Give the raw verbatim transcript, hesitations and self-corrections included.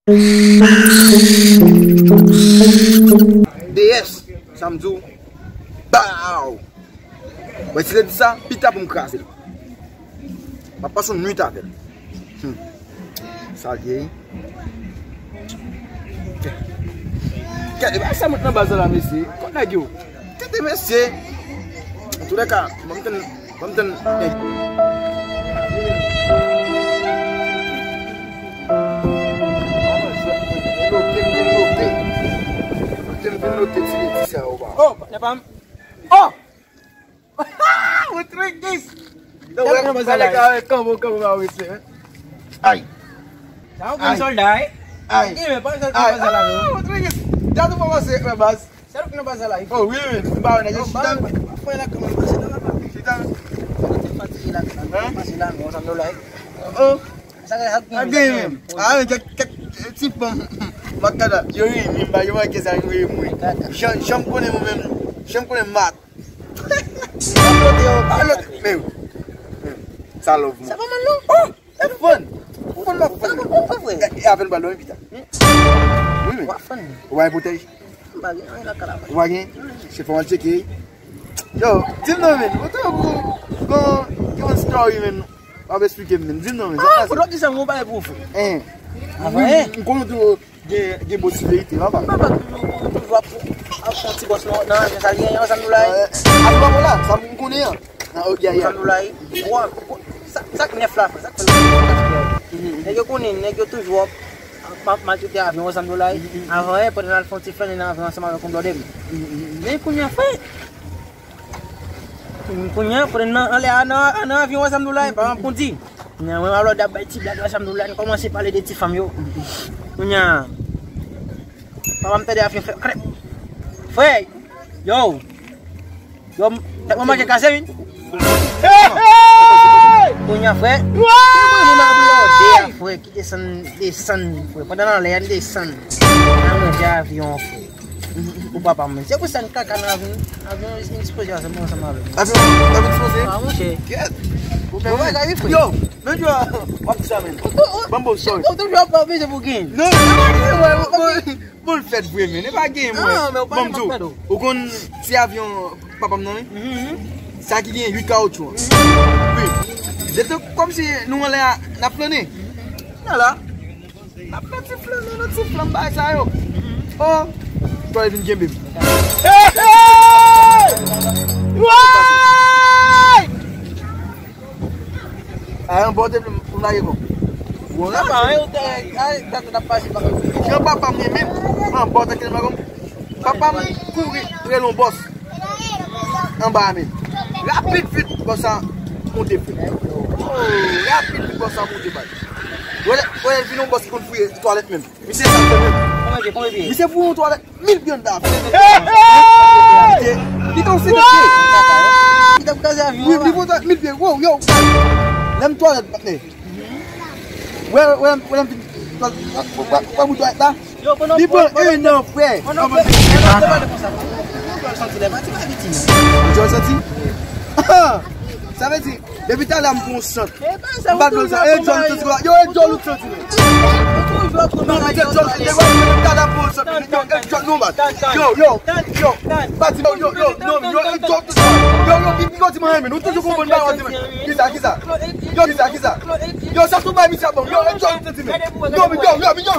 D S, sa m di w, baw! Mwen ti te di sa, pita pou m kraze l. M ap pase yon nwit avè l. Hmm. Sa l ye. Gade, e pa sa mwen nan baz la, mesye. Kot nèg yo? Tete, mesye. Antoulèka, ban m tann, ban m tann nèg. Note, m vin note. Note, m vin note ti leti sa yo, ba. Oh, patnè pa m. Oh! Rodriguez! Yo, wè, wè, nèg la, kanbo, kanbo, ba, mesye. Ay! Sa yon grenn sòlda, wi. Ay! Gen, men pa sòlda, pa sòlda, non. Rodriguez! Gade ou pa pase, wè, baz. Sa nou nan baz la, wi. Oh, wi, wi. M pa wè nèg yo chita. Fè la kanmenm, pase nan la. Chita. Sa nou te fatige la, la. Hein? Pase la, non, sa nou la, wi. Oh. Sa gen, sa gen, men. Ah, men kèk, kèk ti fanm makada, yo ri, men ba, yo wè ke sa yo ri, mwen. Jan, jan m konnen mwen menm, jan m konnen mat. Alò, men, men, sa love, mwen. Sa pa mal, non. Oh! Ou fann! Ou fann, m ap fann. Sa pa mal, vre. E, e avè n pral dòmi pita. Wi, men. W ap fann. Ou pa gen pwotèj? M pa gen anyen lakay la. Ou pa gen? Se fò m al tcheke. Yo, di m non, men. Ou te gon, gon, gon story, men. W ap esplike m, men. Di m non, men. Ah, pou lòt di sa, m gon bagay pou ou fè. Hein. Avan, hein. M konnen tou gen, gen bò ti verite, papa. Papa, toujou, toujou ap, ap fè yon ti bòs nan, nan, nan sa l genyen, sa nou la. Eh, ap papa la, sa m konnen an. Ah, ok, ya, ya. Sa nou la, bwa, bwa, sa, sa k nèf la, frè, sa k fè nèg yo konnen, nèg yo toujou ap, ap, ap maltrete avyon, sa nou la. Avan, eh, pandan n al fè yon ti flannen nan avyon ansanm avèk yon blòdè m. Men kounye a, frè, kounye a, pandan n anlè a, nan, nan avyon, sa nou la, pa m ap kondi. Nan mwen, alò, dap bay ti blag la, sa m di w la, n kòmanse pale de ti fanm yo. Kounye a, papa m tande afè fè krèp. Frè, yo, yo, tèt mwen manke kase, wi. Kounye a, frè, mwen menm avyon de a, frè, ki desann, desann, frè. Pandan n anlè a, n desann. Nan manje avyon, frè. Ou papa mwen. Se pou sa n kaka nan avyon. Avyon, yon eksplozyon ansanm, ansanm avè m. Avyon, avyon eksplozyon? Ah, monchè. Kèt. Ou fè bagay, wi, frè. Yo, men yo, w ap di sa, men. Ban m bon, sorry. Ou toujou ap bezwen pou gen. Non, e pa gen, wè, bon, bon, l fèt vre, men. E pa gen, wè. Ah, men ou pa gen, m ap pèdi w. Ou konn ti avyon papa m nan, wi? Sa ki gen uit kawotchou an. Wi. Se te kòmsi nou anlè a, n ap flannen. Nan la. N ap fè ti flann, nan ti flann bagay sa yo. Oh, twalèt vin kenbe m. Hey, hey! Woy! Ay, anba w te vle m lage kò. Bon, la pa anyen, ou te, ay, tande n ap pase pa. Jan papa m ye menm, anba w te vle m lage kò. Papa m kouri rele yon bòs anba a men. Rapid vit bòs sa monte, frè. Oh, rapid vit bòs sa monte, bay. Wè, wè, vin yon bòs ki konn fouye twalèt menm. Misye sa fè menm. Konbyen pye, konbyen pye? Misye fouye yon twalèt mil pye anndan. Hey, hey! Li te yon seri de pye. Li t ap kraze avyon an. Wi, li fouye twalèt mil pye. Wow, yo. Lè m twalèt, patnè. Wè, wè, wè, wè, wè, wè bout twalèt la. Li pran en an, frè. Ou santi lè pati pa piti, non? Ou santi? Sa vle di, depi talè a m pran yon sant. M pa t vle sa. E John, ou santi la? Yo, e John, ou santi, men. Non, men, John, depi talè a m pran yon sant, men. Yo, e John, non, bat. Yo, yo, yo. Pati, yo, yo, yo, non, yo, e John, ou santi. Yo, yo, pi, pi, yo, ti mwen, men. Ou toujou konprann bagay, men. Kisa, kisa? Yo, kisa, kisa? Yo, sa sou bay misye ap ban. Yo, e John, ou santi, men. Non, men, yo, yo, men, yo.